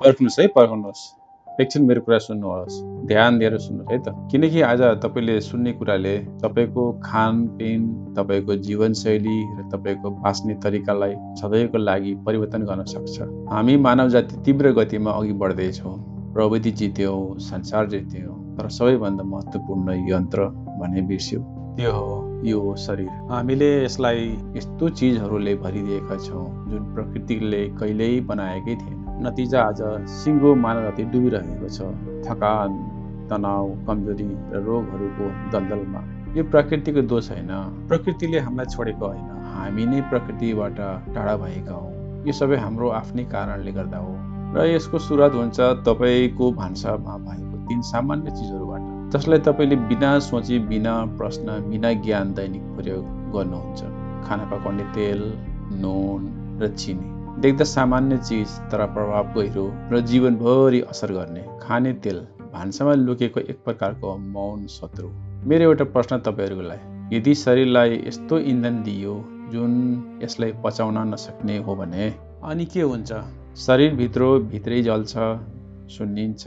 पर्खनुहोस् है, पर्खनुहोस्। एकछिन मेरो कुरा सुन्नुहोस्, ध्यान दिएर सुन्नुहोस् है त। किनकि आज तपाईँले सुन्ने कुराले तपाईँको खानपिन, तपाईँको जीवनशैली र तपाईँको बाँच्ने तरिकालाई सदैवको लागि परिवर्तन गर्न सक्छ। हामी मानव जाति तीव्र गतिमा अघि बढ्दैछौँ, प्रविधि जित्यौँ, संसार जित्यौँ, तर सबैभन्दा महत्त्वपूर्ण यन्त्र भने बिर्स्यौँ। त्यो हो यो शरीर। हामीले यसलाई यस्तो चिजहरूले भरिदिएका छौँ जुन प्रकृतिले कहिल्यै बनाएकै थिएन। नतिजा आज सिङ्गो मानव जाति डुबिरहेको छ, थकान, तनाव, कमजोरी र रोगहरूको दलदलमा। यो प्रकृतिको दोष होइन, प्रकृतिले हामीलाई छोडेको होइन, हामी नै प्रकृतिबाट टाढा भएका हौँ। यो सबै हाम्रो आफ्नै कारणले गर्दा हो र यसको सुरुवात हुन्छ तपाईँको भान्सामा भएको 3 सामान्य चिजहरूबाट, जसलाई तपाईँले बिना सोची, बिना प्रश्न, बिना ज्ञान दैनिक प्रयोग गर्नुहुन्छ। खाना पकाउने तेल, नुन र चिनी। देख्दा सामान्य चिज तर प्रभाव गहिरो र जीवनभरि असर गर्ने। खाने तेल, भान्सामा लुकेको एक प्रकारको मौन शत्रु। मेरो एउटा प्रश्न तपाईँहरूको लागि, यदि शरीरलाई यस्तो इन्धन दिइयो जुन यसलाई पचाउन नसक्ने हो भने अनि के हुन्छ? भित्रै जल्छ, सुन्निन्छ,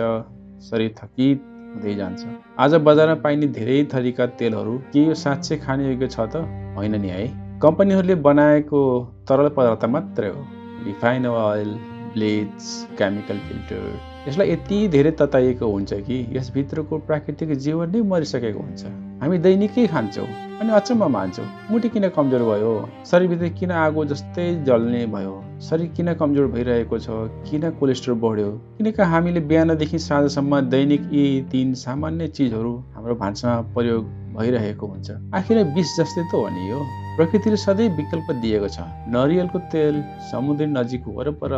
शरीर थकित हुँदै जान्छ। आज बजारमा पाइने धेरै थरीका तेलहरू के यो साँच्चै खाने योग्य छ त? होइन नि है। कम्पनीहरूले बनाएको तरल पदार्थ मात्रै हो। Refine oil, bleach, chemical filter, यसलाई यति धेरै तताइएको हुन्छ कि यसभित्रको प्राकृतिक जीवन नै मरिसकेको हुन्छ। हामी दैनिकै खान्छौँ अनि अचम्म मान्छौँ, मुटु किन कमजोर भयो, शरीरभित्र किन आगो जस्तै जल्ने भयो, शरीर किन कमजोर भइरहेको छ, किन कोलेस्ट्रोल बढ्यो, किनकि हामीले बिहानदेखि साँझसम्म दैनिक यी 3 सामान्य चिजहरू हाम्रो भान्सामा प्रयोग भइरहेको हुन्छ। आखिर विष जस्तै त हो नि यो। प्रकृतिले सधैँ विकल्प दिएको छ। नरियलको तेल समुद्र नजिक वरपर